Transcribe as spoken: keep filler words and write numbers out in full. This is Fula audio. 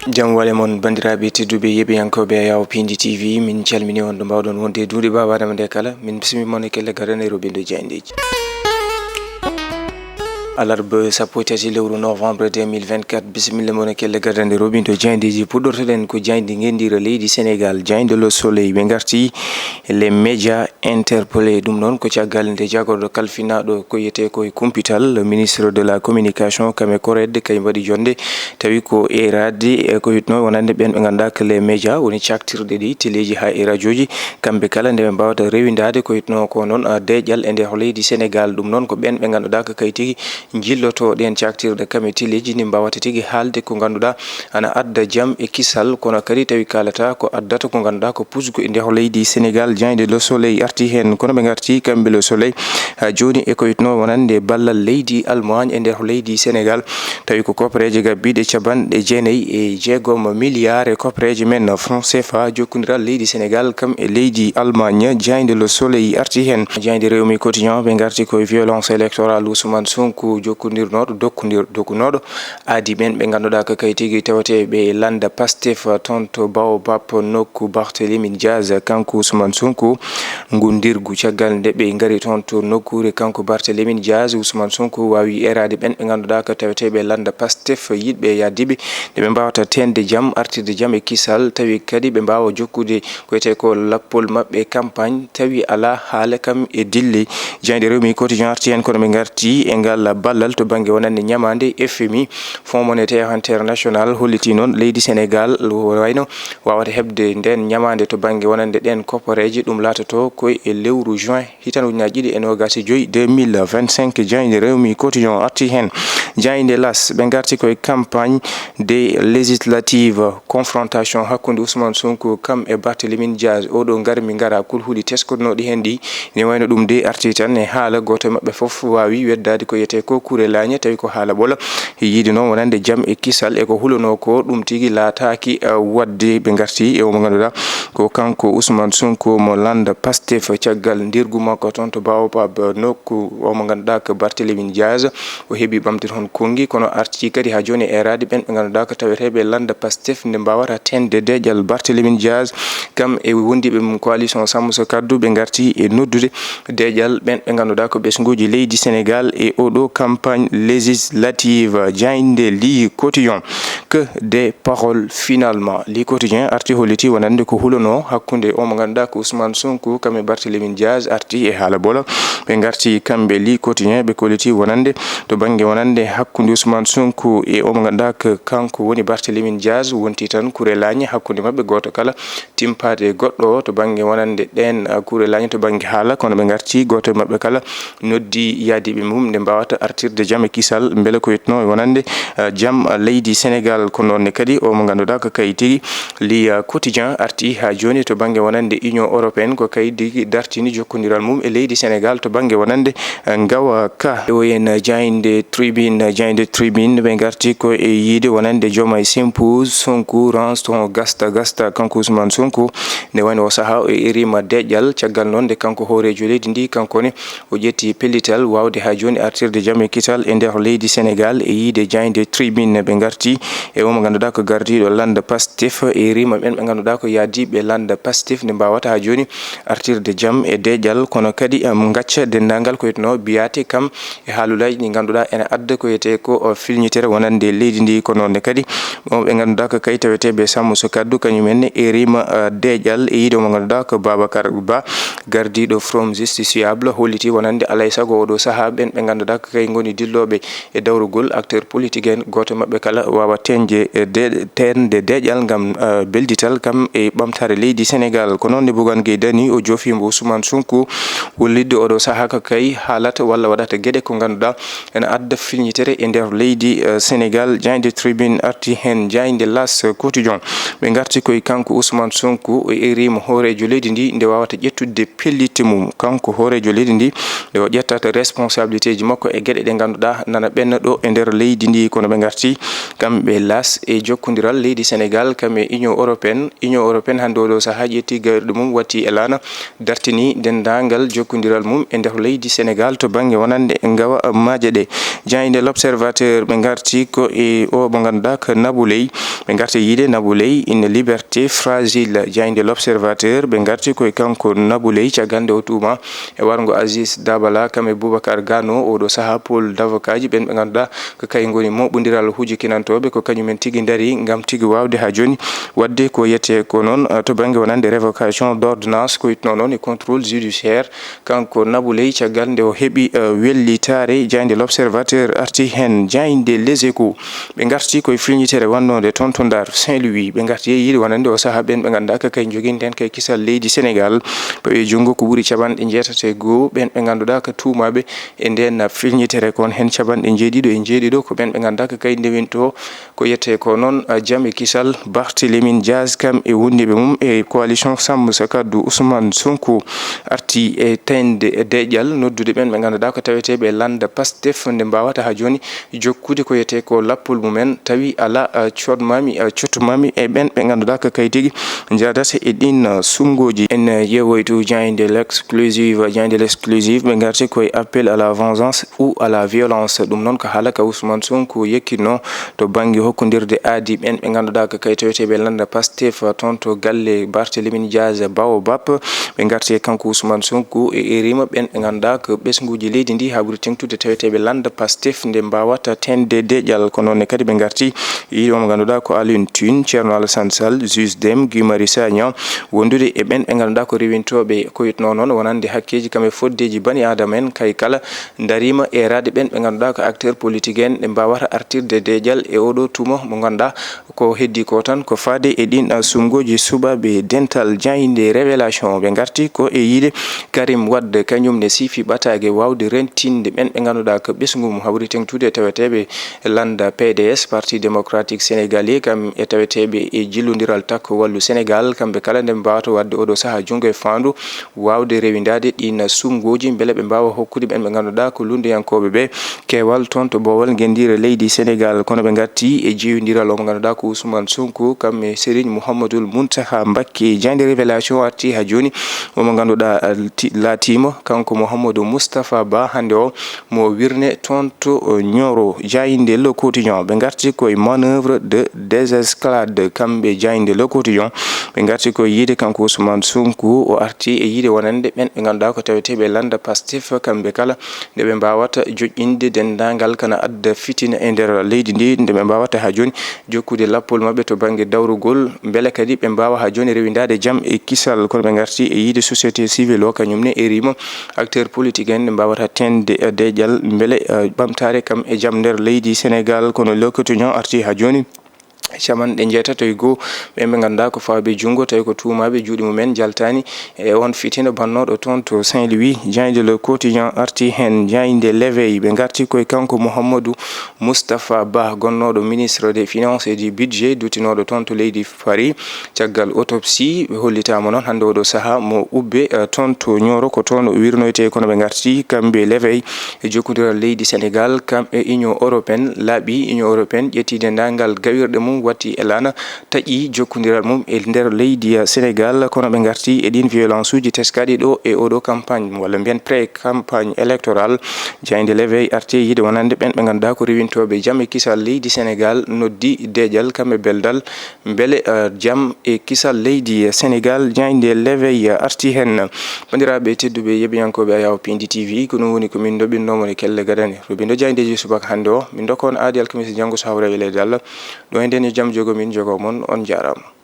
Jam wale mon, banndiraaɓe tedduɓe, yeɓiyankooɓe Yawo Pindi T V, min calmini on ɗo mbaawɗon wonde e duuɗe Baaba Adama nde kala. Min bismi mon e kelle gadane robindo jayndeeji. Alarba sappo e tati lewru novembre deux mille vingt-quatre, bisimilla mon e kelle gadane robindo jayndeeji. Puɗɗortoɗen ko jaaynde ngenndira leydi Sénégal, jaaynde Le Soleil. Ɓe ngarti les médias interpellés. Ɗum noon ko caggal nde jagorɗo kalfinaaɗo ko yetee ko e kumpital, ministre de la communication, Kame Korede, kay mbaɗi jonde, tawi ko eeraade e ko hitno wonande ɓeen ɓe ngannduɗaa ko les médias, woni caktirɗe ɗi, teleeji haa e rajooji, kamɓe kala nde ɓe mbaawata rewindaade ko hitno ko noon, a, deeƴal e nder leydi Sénégal. Ɗum noon ko ɓeen ɓe ngannduɗaa ko kay tigi njilloto ɗeen caktirɗe kam e teleeji ni mbaawata tigi haalde ko ngannduɗaa ana adda jam e kisal, kono kadi tawi kaalata ko addata ko ngannduɗaa ko pusgu e nder leydi Sénégal. Jaaynde Le Soleil arti heen, kono ɓe ngarti kamɓe Le Soleil haa jooni e ko hitno wonande ballal leydi Allemagne e nder leydi Sénégal, tawi ko koppareeje gabbiiɗe capanɗe jeenayi e jeegom milliards e koppareeje men franc C F A, jokkondiral leydi Sénégal kam e leydi Allemagne. Jaaynde Le Soleil arti heen. Jaaynde Rewmi Quotidien, ɓe ngarti koye violence électorale Ousmane Sonko jokkondirnooɗo, dokkondir-, dokkunooɗo aadi ɓeen ɓe ngannduɗaa ko kay tigi taweteeɓe e lannda Pastef toon to Baobab, nokku Barthélémy Diaz. Kanko Ousmane Sonko, ngundirgu caggal nde ɓe ngari toon to nokkuure, kanko Barthélémy Diaz, Ousmane Sonko waawi eeraade ɓeen ɓe ngannduɗaa ko taweteeɓe e lannda Pastef, yiɗɓe e yaadiiɓe, nde ɓe mbaawata teeŋde jam, artirde jam e kisal, tawi kadi ɓe mbaawa jokkude ko wiyetee ko lappol maɓɓe campagne, tawi alaa haala kam e dille. Jaaynde Rewmi Quotidien arti heen, kono ɓe ngarti e ngal ballal to bannge wonande ñamaande. F M I, Fonds Monétaire International, holliti noon leydi Sénégal wayno waawata heɓde ndeen ñamaande to bannge wonande ɗeen koppareeje. Ɗum laatoto ko e lewru juin hitaande ujunnaaji ɗiɗi e noogaas e joy, deux mille vingt-cinq. Jaaynde Rewmi Quotidien arti heen. Jaaynde L'As, ɓe ngarti koye campagne des législatives, confrontation hakkunde Ousmane Sonko kam e Barthélémy Diaz. Oɗo ngarmi ngara kulhuli teskodnooɗi heen ɗi, ne wayno ɗum de arti tan e haala gooto e maɓɓe fof waawi weddaade ko wiyetee ko kuurelaañe, tawi ko haala ɓolo. Yiide noon wonande jam e kisal e ko hulunoo ko, ɗum tigi laataaki, eh, waɗde. Ɓe ngarti e o mo ngannduɗaa ko kanko Ousmane Sonko mo lannda Pastef, caggal ndirgu makko toon to Baobab, nokku o mo ngannduɗaa ko Barthélémy Diaz. O heɓi ɓamde toon konngi, kono arti kadi haa jooni e eeraade ɓeen ɓe ngannduɗaa ko taweteeɓe e lannda Pastef nde mbaawata teeŋde deeƴal Barthélémy Diaz. Kam e wondiiɓe mum coalition Sammu Sa Kaddu, ɓe ngarti e noddude deeƴal ɓeen ɓe ngannduɗaa ko ɓesnguuji leydi Sénégal e oɗo campagne législative. Jaaynde Le Quotidien, que des paroles finalement. Le Quotidien arti holliti wonande ko hulunoo hakkunde o mo ngannduɗaa ko Ousmane Sonko kam e Barthélémy Diaz, arti e haala ɓolo. Ɓe ngarti kamɓe Le Quotidien, ɓe kolliti wonande to bannge wonande hakkunde Ousmane Sonko e o mo ngannduɗaa ko kanko woni Barthélémy Diaz, wonti tan kuurelaañe hakkunde maɓɓe, gooto kala timpaade e goɗɗo o to bannge wonande ɗeen, uh, kuurelaañe to bannge haala, kono ɓe ngarti gooto e maɓɓe kala noddi yaadiiɓe mum nde mbaawata artirde jam e kisal, mbele ko wiyetnoo e wonande, uh, jam, uh, leydi Sénégal. Ko noon ne kadi o mo ngannduɗaa ko kay tigi Le, uh, Quotidien arti haa jooni to bannge wonande Union Européenne, ko kay tigi dartini jokkondiral mum e leydi Sénégal to bannge wonande, uh, ngawa ka. O yen, uh, jaaynde Tribune, uh, jaaynde Tribune, ɓe ngarti ko e yiide wonande Diomaye s'impose, Sonko range ton gasta gasta, kanko Ousmane Sonko. Nde wayno o sahaa o eeriima deeƴal, caggal noon nde kanko hooreejo leydi ndi, kanko ne o ƴetti pellital waawde haa jooni artirde jam e kisal e nder leydi Sénégal. E yiide jaaynde Tribune, ɓe ngarti e o mo ngannduɗaa ko gardiiɗo lannda Pastef, eeriima ɓeen ɓe ngannduɗaa ko yaadiiɓe lannda Pastef nde mbaawata haa jooni artirde jam e deeƴal, kono kadi, um, ngacca denndaangal ko wiyetnoo biyaate kam e haalulaaji ɗi ngannduɗaa ene adda ko wiyetee ko, o, filñitere wonande leydi ndi. Ko noon ne kadi mawɓe ngannduɗaa ko kay taweteeɓe Sammu Sa Kaddu, kañum en ne eeriima, uh, deeƴal e yiide mo ngannduɗaa ko Babacar Ba, gardiiɗo Forum Justiciable, holliti wonande alaa e sago oɗo sahaa ɓeen ɓe ngannduɗaa ko kay ngoni dillooɓe e dawrugol acteur politique en, gooto maɓɓe kala waawa teeŋde, eh, de-, teeŋde deeƴal ngam, eh, beldital kam e ɓamtaare leydi Sénégal. Ko noon ne Bougane Gueye Dany, o joofiima Ousmane Sonko, hollitde oɗo sahaa ko kay haalata walla waɗata geɗe ko ngannduɗaa ene adda filñitere e nder leydi, eh, Sénégal. Jaaynde Tribune arti heen, jaaynde L'As Quotidien. Ɓe ngarti koye kanko Ousmane Sonko, o eeriima hooreejo leydi ndi nde waawata ƴettude pellitte mum. Kanko hooreejo leydi ndi, nde o ƴettata responsabilité ji makko e geɗe ɗe ngannduɗaa nana ɓenna ɗo e nder leydi ndi, kono ɓe ngarti kamɓe Las e jokkondiral leydi Senegal kam e Union Européenne. Union Européenne hannde oɗo sahaa ƴetti gayruɗo mum watti e laana, dartini denndaangal jokkondiral mum e nder leydi Senegal to bannge wonande ngawa maaje ɗe. Jaaynde L'Observateur ɓe ngarti ko e o mo ngannduɗaa ko Nabou Leye. Ɓe ngarti yiide Nabou Leye, une liberté fragile. Jaaynde L'Observateur ɓe ngarti ko e kanko Nabou Leye caggal nde o tuuma e warngo Aziz Dabala kam e Boubacar Gano. Oɗo sahaa pool d'avocat ji ɓen ɓe ngannduɗaa ko kay ngoni moɓondiral hujikinantooɓe, ko kañumen tigi ndari ngam tigi waawde haa jooni waɗde ko yetee ko noon, eh, to bannge wonande révocation d'ordonnance, ko itno noon e contrôle judiciaire. Kanko Nabou Leye caggal nde o heɓi, eh, wellitaare, jaaynde L'Observateur arti heen, jaaynde Les Échos ɓe ngarti koye filñitere wannode toon to Ndar Saint-Louis. Ɓe ngarti e yiide wonande o sahaa ɓen ɓe ngannduɗaa ko kay joginten kay kisal leydi Senegal, pawi e junngo ko ɓuri capanɗe jeetati e goo ɓen ɓe ngannduɗaa ko tuumaaɓe e ndeen filñitere. Kon heen capanɗe jeeɗiɗo e jeeɗiɗo ko ɓen ɓe ngannduɗaa ko kay ndewinto ko yetee ko noon, ah, jam e kisal. Barthélémy Dias kam e wondiiɓe mum e coalition Samm Sa Kaddu, Ousmane Sonko arti e teeŋde e deeƴal noddude ɓen ɓe ngannduɗaa ko taweteeɓe e lannda Pastef nde mbaawata haa jooni jokkude ko yetee ko lappol mumen, tawi alaa, ah, coodmaami, ah, cottumaami e ɓen ɓe ngannduɗaa ko kay tigi njaadata e ɗiin, ah, suɓngooji. En, ah, ƴeewoytu jaaynde L'Exclusive, jaaynde L'Exclusive ɓe ngarti koye appel à la vengeance ou à la violence. Ɗum noon ko haala ka Ousmane Sonko yekkinno to bannge hokkondirde aadi ɓen ɓe ngannduɗaa ko kay taweteeɓe lannda Pastef toon to galle Barthélémy Dias Baobab. Ɓe ngarti e kanko Ousmane Sonko e erima ɓen ɓe ngannduɗaa ko ɓesnguuji leydi ndi haa ɓuri teeŋtude taweteeɓe lannda Pastef nde mbaawata teeŋde deeƴal. Ko noon ne kadi ɓe ngarti e yiide mo ngannduɗaa ko Alioune Tine, Thierno Alassane Sall, Juge Dème, Guy Marius Sagna, wondude e ɓen ɓe ngannduɗaa ko rewintooɓe ko itno noon wonande hakkeeji kam e foddeeji bani aadama en, kay kala ndariima eeraade ɓen ɓe ngannduɗaa ko acteur politique en ɓe mbaawata artirde deeƴal e oɗo tuma mo ngannduɗaa ko heddi ko tan ko faade e ɗiin, ah, suɓngooji suɓaaɓe dental. Jaaynde Révélation ɓe ngarti ko e yiide Karim Wade, kañum ne siifi ɓataake waawde rentinde ɓen ɓe ngannduɗaa ko ɓesngu mum haa ɓuri teeŋtude e taweteeɓe lannda P D S, Parti Démocratique Sénégalais, kam e taweteeɓe e jillondiral Takku Wallu Sénégal, kamɓe kala nde ɓe mbaawata waɗde oɗo sahaa junngo e faandu waawde rewindaade ɗiin suɓngooji, mbele ɓe mbaawa hokkude ɓen ɓe ngannduɗaa ko lunndiyankooɓe ɓe keewal toon to boowal ngenndiire leydi Senegal. Kono ɓe ngarti e jeyondiral o mo ngannduɗaa ko Ousmane Sonko, kam e Serigne Mouhamadoul Mountakha Mbacké. Jaaynde Révélation arti haa jooni o mo ngannduɗaa, ah, ti-, laatiima kanko Mouhamadou Moustapha Ba hannde o mo wirne toon to, eh, Nioro. Jaaynde Le Quotidien ɓe ngarti koye manœuvre de désescalade, kamɓe jaaynde Le Quotidien ɓe ngarti koye yiide kanko Ousmane Sonko o arti e yiide wonande ɓen ɓe ngannduɗaa ko taweteeɓe lannda Pastef, kamɓe kala nde ɓe mbaawata joƴƴinde denndaangal kana adda fitina e nder leydi ndi, nde ɓe mbaawata haa jooni jokkude lappol maɓɓe to bannge dawrugol, mbele kadi ɓe mbaawa haa jooni rewindaade jam e kisal. Kono ɓe ngarti e yiide société civile o, kañum ne e rima acteur politique en, ɓe mbaawata teeŋde e deeƴal, mbele, eh, ɓamtaare kam e jam nder leydi Senegal. Kono Le Quotidien arti haa jooni capanɗe jeetato e goo ɓen ɓe ngannduɗaa ko fawɓe junngo, tawi ko tuumaaɓe juuɗe mumen njaltaani e on fitina bannooɗo toon to Saint-Louis. Jaaynde Le Quotidien arti heen, jaaynde L'Éveil ɓe ngarti koye kanko Mouhamadou Moustapha Ba, gonnooɗo ministre des Finances et du Budget, duttinooɗo toon to leydi Paris. Caggal autopsie, ɓe hollitaama noon hannde oɗo sahaa mo ubbe, eh, toon to Nioro, ko toon o wirnoytee. Kono ɓe ngarti kamɓe L'Éveil e jokkondiral leydi Senegal kam e Union Européenne. Laaɓi Union Européenne ƴetti denndaangal gawirɗe mum watti e laana, taƴi jokkondiral mum e nder leydi, eh, Senegal. Kono ɓe ngarti e ɗiin violence uji teskaaɗi ɗo e oɗo campagne, walla mbiyen pré-campagne électorale. Jaaynde L'Éveil arti e yiide wonande ɓen ɓe ngannduɗaa ko rewintooɓe jam e kisal leydi Senegal noddi deeƴal kam e beldal, mbele, eh, jam e kisal leydi Senegal. Jaaynde L'Éveil arti heen. Banndiraaɓe tedduɓe, yeɓiyankooɓe Ayaw Pindi T V, ko ɗum woni ko min ndoɓinno mon e kelle gadane. Robindo jaayndeeji subaka hannde o, min ndokka on aadi alkamisa janngo so hawra e leydi Allah. Ɗo e nden yo jam jogo min, jogo mon. On njaaraama.